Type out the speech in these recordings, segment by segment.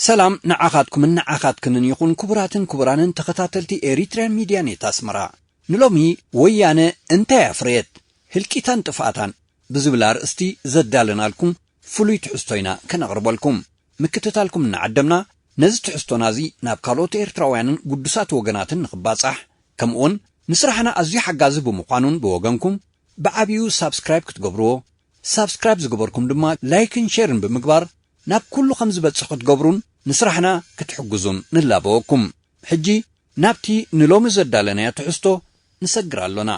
ሰላም ንዓኻትኩምን ንዓኻትክንን ይኹን፣ ክቡራትን ክቡራንን ተኸታተልቲ ኤሪትርያን ሚድያ ኔት ኣስመራ። ንሎሚ ወያነ እንታይ ኣፍረየት፣ ህልቂታን ጥፍኣታን ብዝብል ኣርእስቲ ዘዳለናልኩም ፍሉይ ትሕዝቶ ኢና ከነቕርበልኩም። ምክትታልኩም እናዓደምና፣ ነዚ ትሕዝቶና እዚ ናብ ካልኦት ኤርትራውያንን ግዱሳት ወገናትን ንኽባጻሕ፣ ከምኡውን ንስራሕና ኣዝዩ ሓጋዚ ብምዃኑን ብወገንኩም ብዓቢኡ ሳብስክራይብ ክትገብርዎ፣ ሳብስክራይብ ዝገበርኩም ድማ ላይክን ሼርን ብምግባር ናብ ኩሉ ከም ዝበጽሕ ክትገብሩን ንስራሕና ክትሕግዙን ንላበወኩም። ሕጂ ናብቲ ንሎሚ ዘዳለናዮ ትሕዝቶ ንሰግር ኣሎና።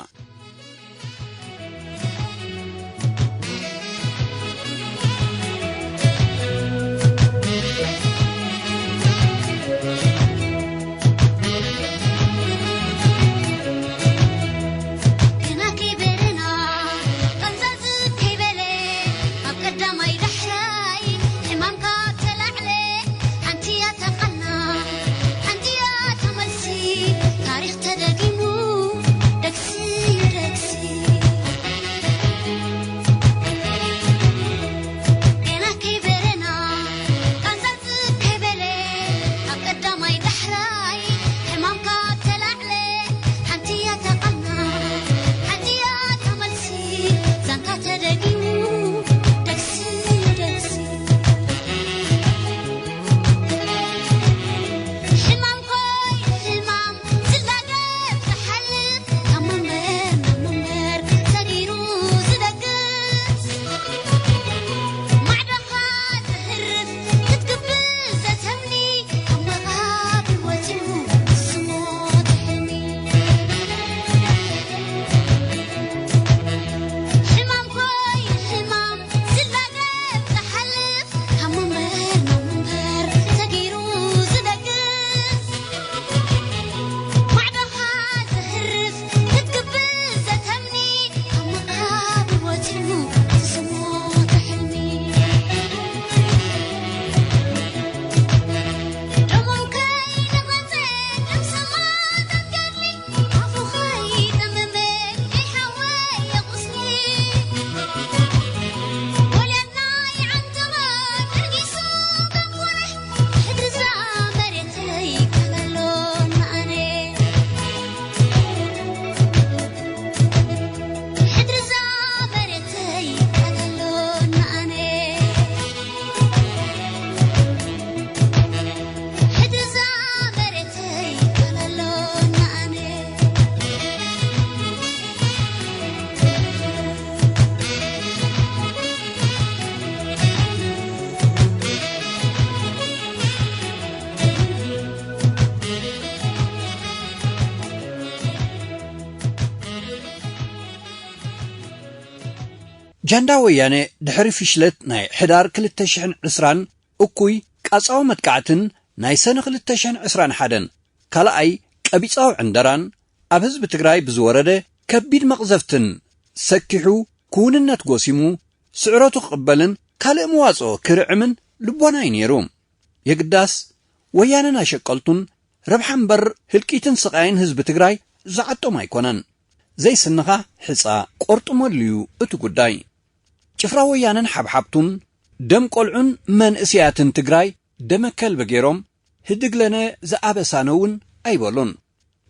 ጃንዳ ወያነ ድሕሪ ፍሽለት ናይ ሕዳር ክልተ ሽሕን ዕስራን እኩይ ቃጻዊ መጥቃዕትን ናይ ሰነ ክልተ ሽሕን ዕስራን ሓደን ካልኣይ ቀቢጻዊ ዕንደራን ኣብ ህዝቢ ትግራይ ብዝወረደ ከቢድ መቕዘፍትን ሰኪሑ ክውንነት ጎሲሙ ስዕረቱ ክቕበልን ካልእ መዋጽኦ ክርዕምን ልቦና እዩ ነይሩ። የግዳስ ወያነን ኣሸቀልቱን ረብሓ እምበር ህልቂትን ስቓይን ህዝቢ ትግራይ ዝዓጦም ኣይኮነን። ዘይስንኻ ሕጻ ቆርጥመሉ እዩ እቲ ጉዳይ። ጭፍራ ወያነን ሓብሓብቱን ደም ቆልዑን መንእስያትን ትግራይ ደመ ከልቢ ገይሮም ህድግለነ ዝኣበሳነ እውን ኣይበሉን።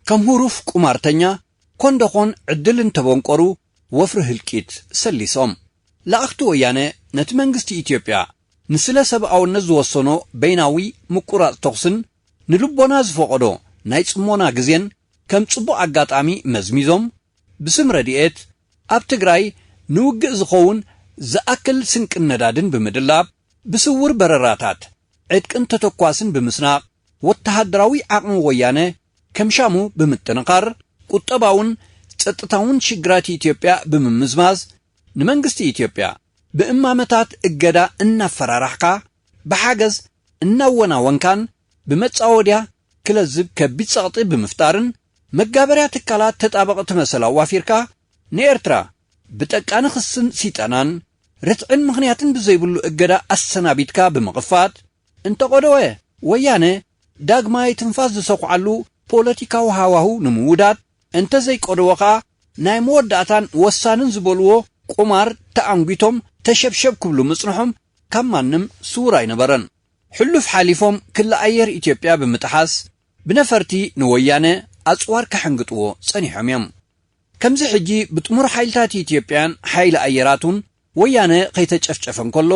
ከም ሁሩፍ ቁማርተኛ ኮንደኾን ዕድል እንተበንቆሩ ወፍሪ ህልቂት ሰሊሶም። ለኣኽቲ ወያነ ነቲ መንግስቲ ኢትዮጵያ ንስለ ሰብኣውነት ዝወሰኖ በይናዊ ምቁራጽ ተኹስን ንልቦና ዝፈቐዶ ናይ ጽሞና ግዜን ከም ጽቡቕ ኣጋጣሚ መዝሚዞም ብስም ረድኤት ኣብ ትግራይ ንውግእ ዝኸውን ዝኣክል ስንቅን ነዳድን ብምድላብ ብስውር በረራታት ዕጥቅን ተተኳስን ብምስናቕ ወተሃደራዊ ዓቕሚ ወያነ ከም ሻሙ ብምጥንኻር ቁጠባውን ጸጥታውን ሽግራት ኢትዮጵያ ብምምዝማዝ ንመንግስቲ ኢትዮጵያ ብእማመታት እገዳ እናፈራራሕካ ብሓገዝ እናወናወንካን ብመጻወድያ ክለዝብ ከቢድ ጸቕጢ ብምፍጣርን መጋበርያ ትካላት ተጣበቕቲ መሰል ኣዋፊርካ ንኤርትራ ብጠቃኒ ክስን ሲጠናን ርትዕን ምኽንያትን ብዘይብሉ እገዳ ኣሰናቢትካ ብምቕፋት እንተቐደወ ወያነ ዳግማይ ትንፋስ ዝሰኹዓሉ ፖለቲካዊ ሃዋህው ንምውዳድ፣ እንተዘይቀደወ ኸኣ ናይ መወዳእታን ወሳንን ዝበልዎ ቁማር ተኣንጒቶም ተሸብሸብ ክብሉ ምጽንሖም ካብ ማንም ስዉር ኣይነበረን። ሕሉፍ ሓሊፎም ክሊ ኣየር ኢትዮጵያ ብምጥሓስ ብነፈርቲ ንወያነ ኣጽዋር ከሐንግጥዎ ጸኒሖም እዮም። ከምዚ ሕጂ ብጥሙር ሓይልታት ኢትዮጵያን ሓይሊ ኣየራቱን ወያነ ከይተጨፍጨፈ እንከሎ፣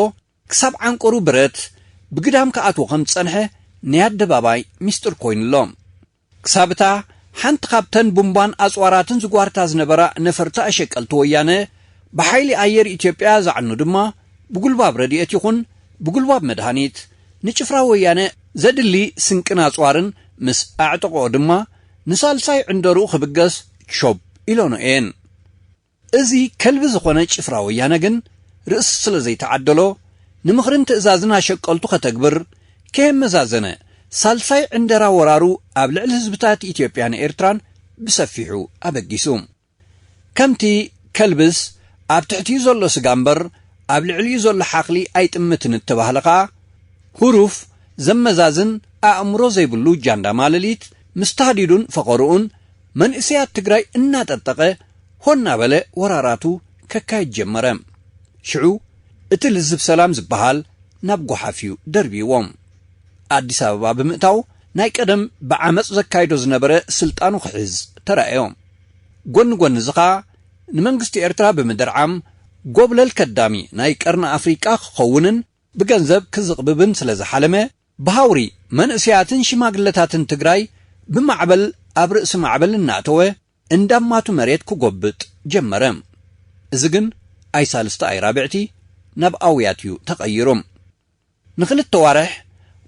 ክሳብ ዓንቀሩ ብረት ብግዳም ክኣትዎ ከም ዝጸንሐ ናይ ኣደባባይ ሚስጥር ኮይኑ ኣሎ። ክሳብ እታ ሓንቲ ካብተን ቡምባን ኣጽዋራትን ዝጓርታ ዝነበራ ነፈርቲ ኣሸቀልቲ ወያነ ብሓይሊ ኣየር ኢትዮጵያ ዝዓኑ ድማ፣ ብጉልባብ ረድኤት ይኹን ብጉልባብ መድሃኒት ንጭፍራ ወያነ ዘድሊ ስንቅን ኣጽዋርን ምስ ኣዕጠቕኦ ድማ፣ ንሳልሳይ ዕንደርኡ ክብገስ ሾብ ኢሎኖ እየን። እዚ ከልቢ ዝኾነ ጭፍራ ወያነ ግን ርእሲ ስለ ዘይተዓደሎ፣ ንምኽርን ትእዛዝን ኣሸቀልቱ ከተግብር ከየመዛዘነ፣ ሳልሳይ ዕንደራ ወራሩ ኣብ ልዕሊ ህዝብታት ኢትዮጵያን ኤርትራን ብሰፊሑ ኣበጊሱ። ከምቲ ከልብስ ኣብ ትሕቲኡ ዘሎ ስጋ እምበር ኣብ ልዕሊኡ ዘሎ ሓኽሊ ኣይጥምትን እተባህለ ኸኣ፣ ሁሩፍ ዘመዛዝን ኣእምሮ ዘይብሉ ጃንዳ ማለሊት ምስ ታህዲዱን ፈኸርኡን መንእሰያት ትግራይ እናጠጠቐ ሆን እናበለ ወራራቱ ከካይድ ጀመረ። ሽዑ እቲ ልዝብ ሰላም ዝበሃል ናብ ጓሓፍ እዩ ደርብይዎም። ኣዲስ ኣበባ ብምእታው ናይ ቀደም ብዓመጽ ዘካይዶ ዝነበረ ስልጣኑ ክሕዝ ተራእዮ። ጎኒ ጎኒ እዚ ኸኣ ንመንግስቲ ኤርትራ ብምድርዓም ጎብለል ከዳሚ ናይ ቀርኒ ኣፍሪቃ ክኸውንን ብገንዘብ ክዝቕብብን ስለ ዝሓለመ፣ ብሃውሪ መንእሰያትን ሽማግለታትን ትግራይ ብማዕበል ኣብ ርእሲ ማዕበል እናእተወ እንዳማቱ መሬት ክጎብጥ ጀመረ። እዚ ግን ኣይ ሳልስቲ ኣይ ራብዕቲ ናብ ኣውያት እዩ ተቐይሩ። ንኽልተ ዋርሕ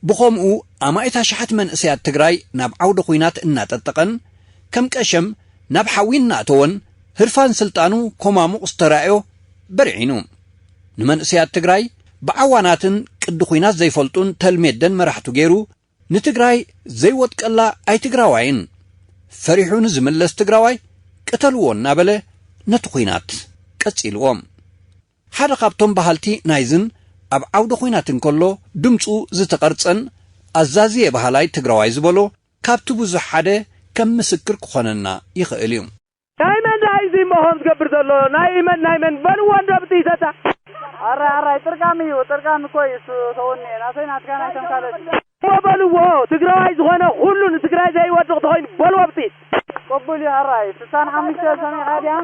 ብኸምኡ ኣማኢት ኣሽሓት መንእሰያት ትግራይ ናብ ዓውደ ኹናት እናጠጠቐን ከም ቀሸም ናብ ሓዊ እናእተወን ህርፋን ስልጣኑ ኮማሙቕ ዝተራእዮ በርዒኑ። ንመንእሰያት ትግራይ ብዓዋናትን ቅዲ ኹናት ዘይፈልጡን ተልሜደን መራሕቱ ገይሩ ንትግራይ ዘይወጥቀላ ኣይትግራዋይን፣ ፈሪሑ ንዝምለስ ትግራዋይ ቅተልዎ እናበለ ነቲ ኹናት ቀጺልዎ። ሓደ ካብቶም በሃልቲ ናይዝን ኣብ ዓውደ ኹናት እንከሎ ድምፁ ዝተቐርጸን ኣዛዝየ በሃላይ ትግራዋይ ዝበሎ ካብቲ ብዙሕ ሓደ ከም ምስክር ክኾነና ይኽእል እዩ። ናይ መን ደኣ እዩ እዚ እሞ ከም ዝገብር ዘሎ? ናይ መን ናይ መን? በልዎ እንዶ ብጥይት ኣታ። ኣራይ ኣራይ ጥርቃም እዩ፣ ጥርቃም እኮ እዩ እሱ ተወኒ። ናተይ ናትካ ናይ ተምሳለት እዩ። እሞ በልዎ፣ ትግራዋይ ዝኾነ ኩሉ ንትግራይ ዘይወድቕ ተኾይኑ በልዎ ብጥይት። ቅቡል እዩ ኣራይ። ስሳን ሓሙሽተ ሰሚዕኻ ድያ?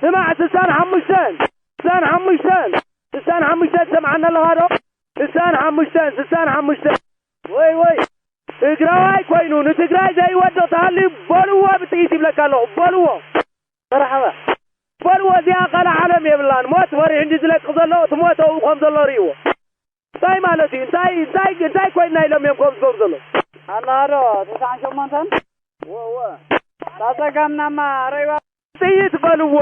ስማዕ፣ ስሳን ሓሙሽተን፣ ስሳን ሓሙሽተን፣ ስሳን ሓሙሽተን ትሰምዓኒ ኣለኻ ዶ? ስሳን ሓሙሽተን፣ ስሳን ሓሙሽተን። ወይ ወይ። ትግራዋይ ኮይኑ ንትግራይ ዘይወድቕ ተሃልዩ በልዎ ብጥይት ይብለካ ኣለኹ። በልዎ። መርሓባ። በልዎ፣ እዚኣ ቃል ዓለም የብላን። ሞት ፈሪሑ እንዲ ዝለቅቕ ዘሎ፣ እቲ ሞት ኣብኡ ከም ዘሎ ርእይዎ። እንታይ ማለት እዩ? እንታይ እንታይ እንታይ ኮይንና ኢሎም እዮም ከም ዝገብሩ ዘለዉ? ኣለዋ ዶ ተስዓን ሸሞንተን? እወ እወ። እታ ጸጋምናማ ረይዋ። ጥይት በልዎ።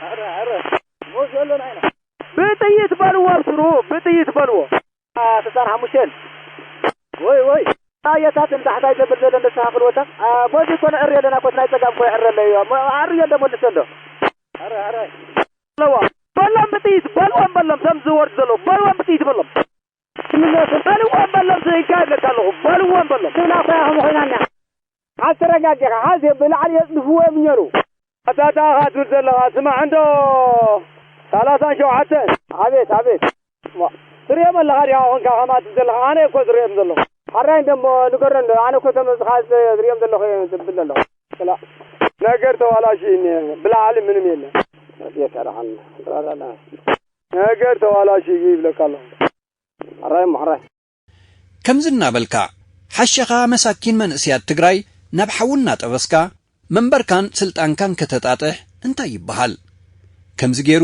ኣረ ኣረ። ሞት ዘሎና ኢና። ብጥይት በልዎ፣ ስሩ ብጥይት በልዎ። ስሳን ሓሙሽተን። ወይ ወይ። ኣየታትን ታሕታይ ዘብል ዘሎ እንደተሃኽል ወታ። በዚ እኮ ንዕር የለና እኮ ናይ ጸጋም እኮ ይዕር ኣሎ እዩ። ኣር የለ መልስ ኣሎ። ኣረ ኣረ። ኣለዋ። በሎም ብጥይት በልዎም በሎም፣ ሰም ዝወርድ ዘሎ በልዎም ብጥይት በሎም። ትምለሱ። በልዎም በሎም፣ ዝእንካ ይብለካ ኣለኹ። በልዎም በሎም። ትብላ እኮ ኢኻ፣ ኸም ኮይና እኒኣ። ሓዝ ተረጋጊኻ፣ ሓዝ ብላዕሊ የጽድፍዎ እዮም ነይሩ። ኣታ፣ ኣታ፣ ኣታ ትብል ዘለኻ፣ ስማዕ እንዶ፣ ሰላሳን ሸውዓተን። ኣቤት፣ ኣቤት። ዋ፣ ትሪኦም ኣለኻ ዲኻ፣ ኾንካ ኸማ ትብል ዘለኻ፣ ኣነ እኮ ዝሪኦም ዘለኹ። ሓራይ እንደሞ ንገሮ እንዶ፣ ኣነ እኮ ተመዝኻ ዝሪኦም ዘለኹ እዮም ዝብል ዘለኹ። ስላ-፣ ነገር ተዋላሽ እኔ፣ ብላዕሊ ምንም የለን። የሰራሕን፣ ራራላ። ነገር ተዋላሽ እዩ ይብለካ ኣለኹ። ሕራይ እሞ ሕራይ። ከምዚ እናበልካ ሓሸኻ መሳኪን መንእሰያት ትግራይ ናብ ሓዊ እናጠበስካ መንበርካን ስልጣንካን ከተጣጥሕ እንታይ ይበሃል? ከምዚ ገይሩ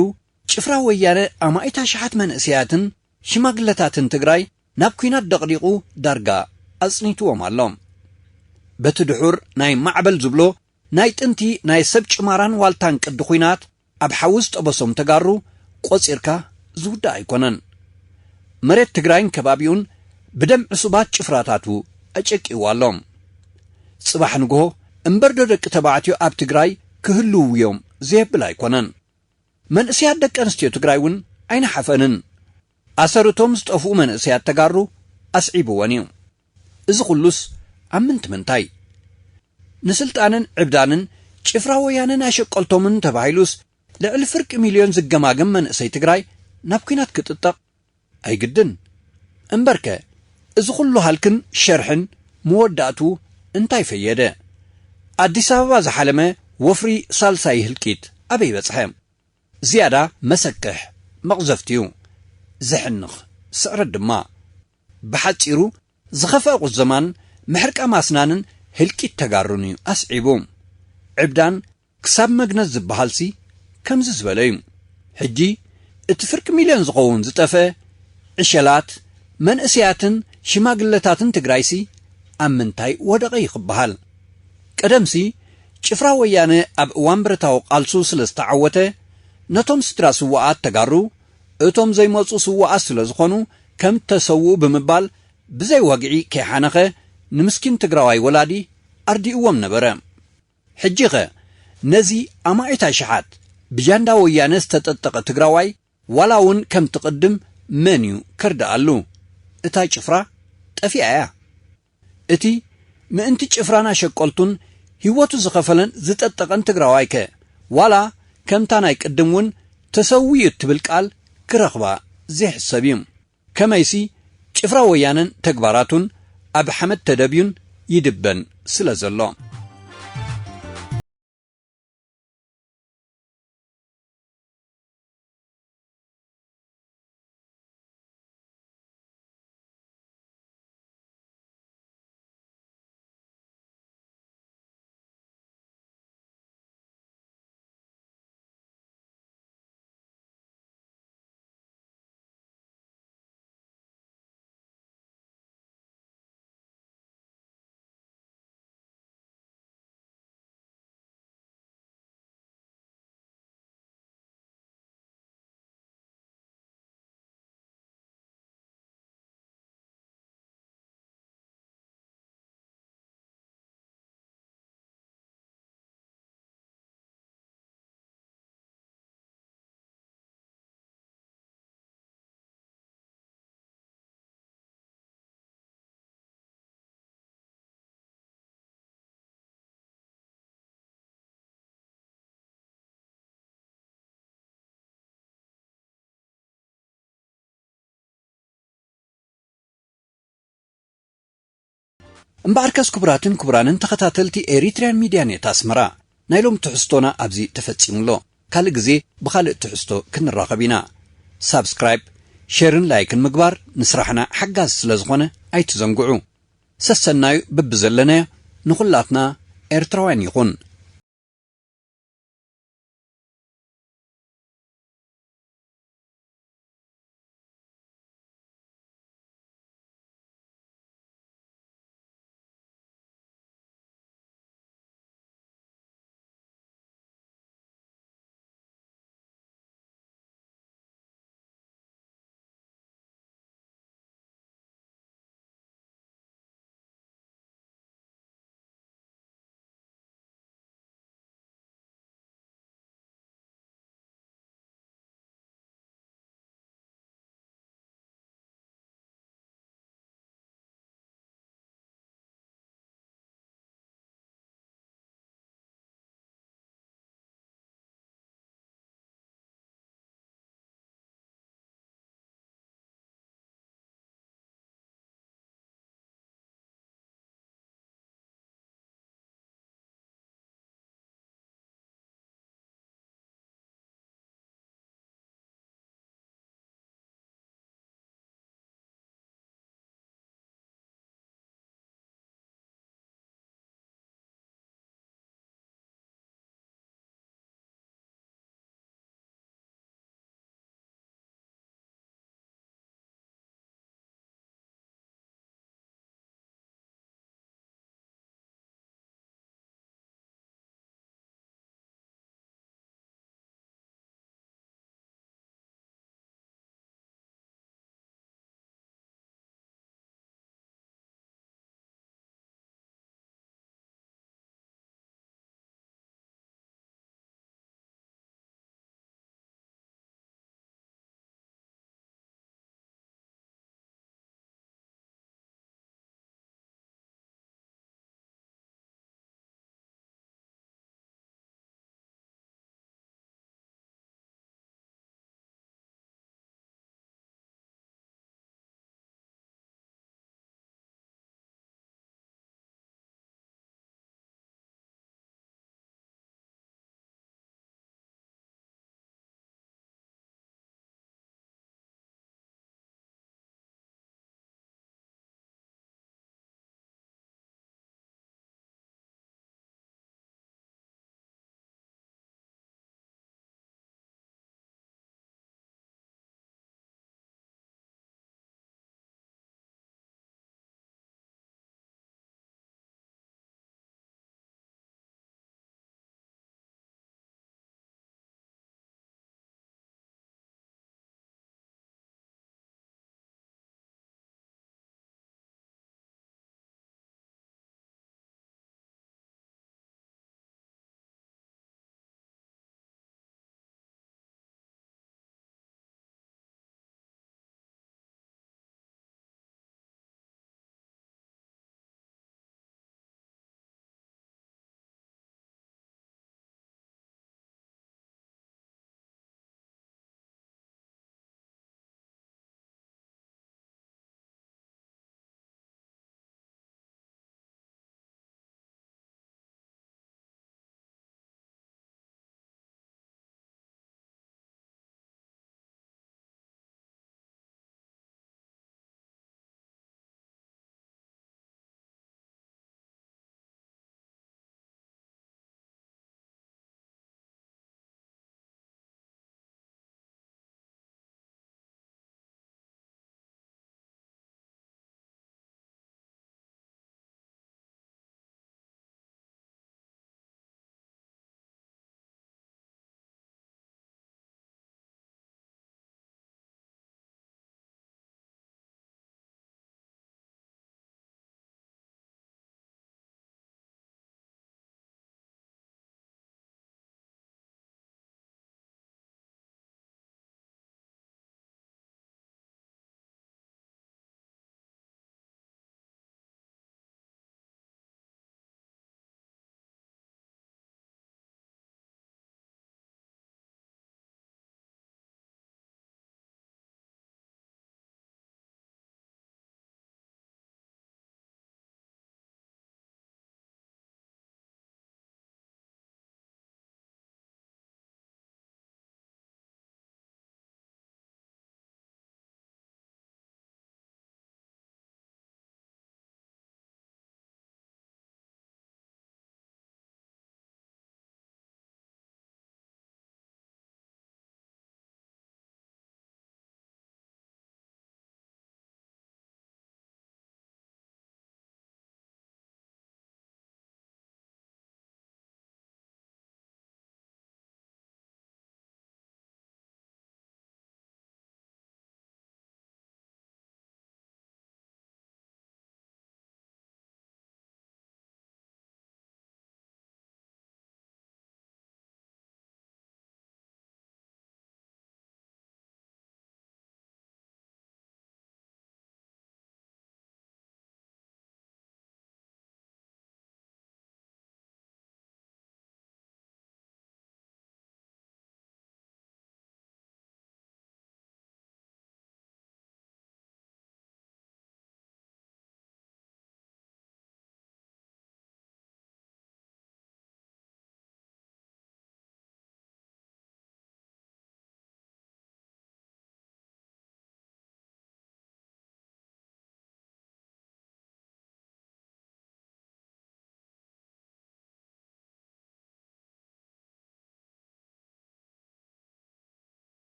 ጭፍራ ወያነ ኣማኢት ኣሽሓት መንእሰያትን ሽማግለታትን ትግራይ ናብ ኲናት ደቕዲቑ ዳርጋ ኣጽኒትዎም ኣሎ። በቲ ድሑር ናይ ማዕበል ዝብሎ ናይ ጥንቲ ናይ ሰብ ጭማራን ዋልታን ቅዲ ኲናት ኣብ ሓዊ ዝጠበሶም ተጋሩ ቆጺርካ ዝውዳእ ኣይኮነን። መሬት ትግራይን ከባቢኡን ብደም ዕሱባት ጭፍራታቱ ኣጨቂዋ ኣሎ። ጽባሕ ንግሆ እምበርዶ ደቂ ተባዕትዮ ኣብ ትግራይ ክህልዉ እዮም ዘየብል ኣይኮነን። መንእሰያት ደቂ ኣንስትዮ ትግራይ እውን ኣይነሓፈንን። ኣሰር እቶም ዝጠፍኡ መንእሰያት ተጋሩ ኣስዒብወን እዩ። እዚ ኩሉስ ኣብ ምንቲ ምንታይ? ንስልጣንን ዕብዳንን ጭፍራ ወያነን ኣሸቀልቶምን ተባሂሉስ ልዕሊ ፍርቂ ሚልዮን ዝገማገም መንእሰይ ትግራይ ናብ ኲናት ክጥጠቕ ኣይግድን። እምበርከ፣ እዚ ኩሉ ሃልክን ሸርሕን መወዳእቱ እንታይ ፈየደ? ኣዲስ ኣበባ ዝሓለመ ወፍሪ ሳልሳይ ህልቂት ኣበይ በጽሐ? ዝያዳ መሰክሕ መቕዘፍት'ዩ። ዘሕንኽ ስዕረት ድማ። ብሓጺሩ፣ ዝኸፍአ ቁዘማን ምሕርቃም ኣስናንን ህልቂት ተጋሩን እዩ ኣስዒቡ። ዕብዳን ክሳብ መግነዝ ዝበሃልሲ ከምዚ ዝበለ እዩ። ሕጂ እቲ ፍርቂ ሚልዮን ዝኸውን ዝጠፍአ ዕሸላት፣ መንእሰያትን ሽማግለታትን ትግራይሲ ኣብ ምንታይ ወደቐ ይኽበሃል? ቀደምሲ ጭፍራ ወያነ ኣብ እዋን ብረታዊ ቃልሱ ስለ ዝተዓወተ፣ ነቶም ስድራ ስውኣት ተጋሩ፣ እቶም ዘይመጹ ስውኣት ስለ ዝኾኑ ከም ተሰውኡ ብምባል ብዘይ ወግዒ ከይሓነኸ ንምስኪን ትግራዋይ ወላዲ ኣርዲእዎም ነበረ። ሕጂኸ ነዚ ኣማኢት ኣሽሓት ብጃንዳ ወያነ ዝተጠጠቐ ትግራዋይ ዋላ እውን ከምቲ ቅድም መን እዩ ከርድኣሉ? እታ ጭፍራ ጠፊኣ እያ። እቲ ምእንቲ ጭፍራን ኣሸቀልቱን ህይወቱ ዝኸፈለን ዝጠጠቐን ትግራዋይከ ዋላ ከምታ ናይ ቅድም እውን ተሰዊኡ እትብል ቃል ክረኽባ ዘይሕሰብ እዩ። ከመይሲ ጭፍራ ወያነን ተግባራቱን ኣብ ሓመድ ተደብዩን ይድበን ስለ ዘሎ። እምበኣርከስ ክቡራትን ክቡራንን ተኸታተልቲ ኤሪትርያን ሚድያ ኔት ኣስመራ፣ ናይ ሎም ትሕዝቶና ኣብዚ ተፈጺሙ ኣሎ። ካልእ ግዜ ብኻልእ ትሕዝቶ ክንራኸብ ኢና። ሳብስክራይብ፣ ሼርን ላይክን ምግባር ንስራሕና ሓጋዚ ስለ ዝኾነ ኣይትዘንግዑ። ሰሰናዩ ብብዘለናዮ ንኹላትና ኤርትራውያን ይኹን።